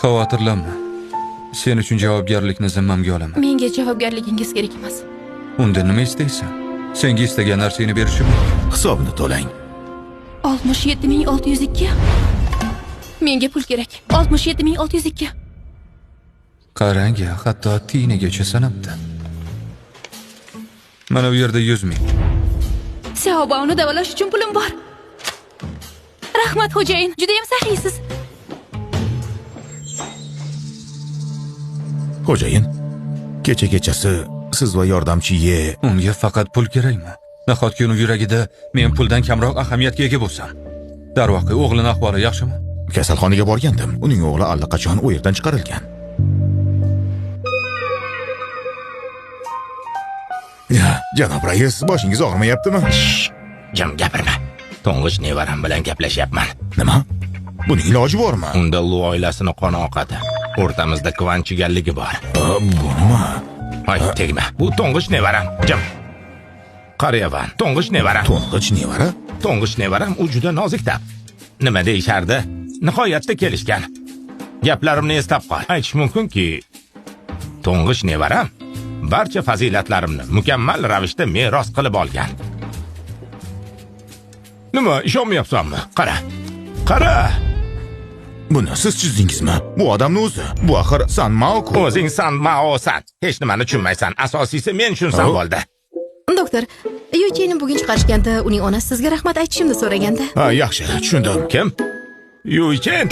Xavotirlanma. Sen uchun javobgarlikni zimmamga olaman. Menga javobgarligingiz kerak emas. Unda nima istaysan? Senga istagan narsangni berishim mumkin. Hisobni to'lang. 67602. Menga pul kerak. 67602. Qarang, hatto tiyinigacha sanabdi. Mana bu yerda 100 ming. Xiaobaoni davolash uchun pulim bor. Rahmat xo'jayin, juda ham saxiysiz. Xo'jayin, kecha kechasi siz va yordamchi Ye Unga faqat pul kerakmi? Nahotki uni yuragida men puldan kamroq ahamiyatga ega bo'lsam? Darvoqe, o'g'lining ahvoli yaxshimi? Kasalxonaga borgandim. Uning o'g'li allaqachon u yerdan chiqarilgan. Ya, janob rais, boshingiz og'rimayaptimi? Jim gapirma. To'ng'ich nevaram bilan gaplashyapman. Nima? Buning iloji bormi? Unda Lu oilasini qoni oqadi. O'rtamizda Kvan chigalligi bor. Bu nima? Hoy, tegma. Bu to'ng'ich nevaram. Jim. Qariyavan, to'ng'ich nevaram. To'ng'ich nevara? To'ng'ich nevaram, u juda nozik tab. Nima deyishardi? Nihoyatda kelishgan. Gaplarimni eslab qol. Aytish mumkinki, to'ng'ich nevaram barcha fazilatlarimni mukammal ravishda meros qilib olgan. Nima, ishonmayapsanmi? Qara. Qara. Buni siz chizdingizmi? Bu odamni o'zi. Bu axir San Mao-ku. O'zing San Maosan. Hech nimani tushunmaysan. Asosiysi men tushunsam bo'ldi. Doktor, Yucheni bugun chiqarishganda uning onasi sizga rahmat aytishimni so'raganda. Ha, yaxshi, tushundim. Kim? Yuchen.